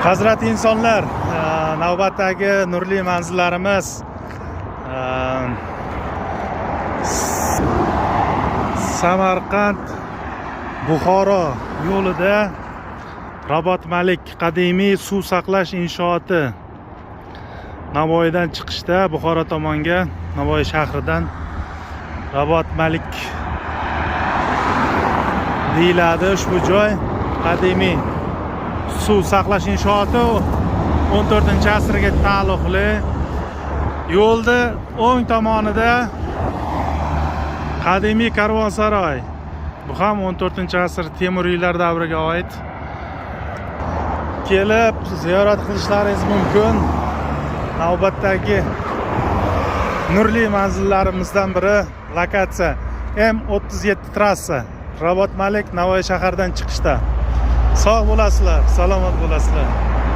Hazrati insonlar, navbatdagi nurli manzillarimiz Samarqand Buxoro yo'lida Rabot Malik qadimiy suv saqlash inshooti. Navoiydan chiqishda Buxoro tomonga, Navoiy shahridan Rabot Malik deyiladi ushbu joy. Qadimiy suv saqlash inshooti 14 asrga taalluqli. Yo'lni o'ng tomonida qadimiy karvonsaroy. Bu ham 14 asr, Temuriylar davriga oid. Kelib ziyorat qilishlaringiz mumkin. Navbatdagi nurli manzillarimizdan biri, lokatsiya M37 trassa, Rabot Malik, Navoiy shaharidan chiqishda. Sog' bo'lasizlar, salomat bo'lasizlar.